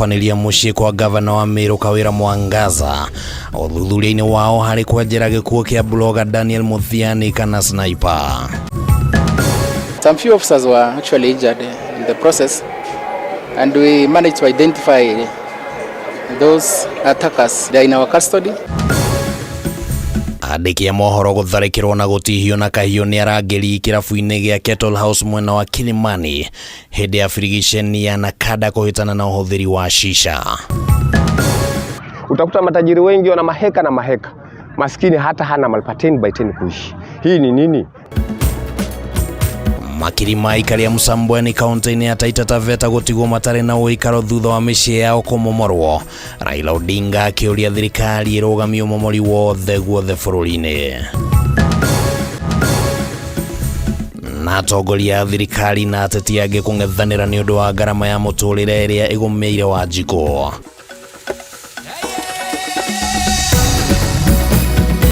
Gũtabanĩria mũciĩ kwa gavana wa Meru Kawĩra Mwangaza ũthuthuria-inĩ wao harĩ kwenjera gĩkuũ kĩa blogger Daniel Muthiani kana Sniper. Some few officers were actually injured in the process, and we managed to identify those attackers. They are in our custody. Andĩki a mohoro gũtharĩkĩrwo na gũtihio na kahiũ nĩ arangĩri kĩrabu-inĩ gĩa Kettle House mwena wa Kilimani hĩndĩ ya birigiceni ya Nakada kũhĩtana na ũhũthĩri wa shisha. Utakuta matajiri wengi wana maheka na maheka, maskini hata hana mahali pa 10 by 10 kuishi. Hii ni nini? Makiri ma aikari a Msambweni kaunti-inĩ ya Taita Taveta gũtigwo matarĩ na ũikaro thutha wa mĩciĩ yao kũmomorwo. Raila Odinga akĩũria thirikari ĩrũgamie ũmomori wothe guothe bũrũri-inĩ. Na atongoria a thirikari na ateti angĩ kũng'ethanĩra nĩ ũndũ wa ngarama ya mũtũrĩre ĩrĩa ĩgũmĩire Wanjikũ.